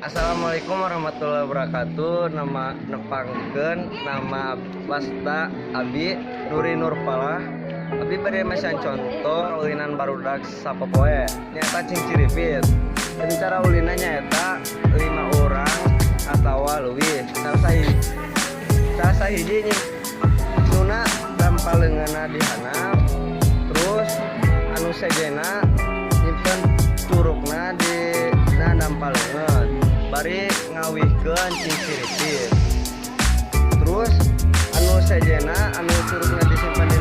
Assalamualaikum warahmatullahi wabarakatuh. Nama nepangkeun nama wasta Abi Nuri Nurpalah. Abi bade masihan contoh ulinan barudak sapopoe, nyaeta cingciripit. Dan cara ulinna nyaeta lima orang atau leuwih. Salah sahiji nuna dampal leungeunna di handap, terus anu sejena nyimpen curukna di na dampal leungeun, bari ngawihkeun cingciripit. Terus anu sejena anu curugna disimpan di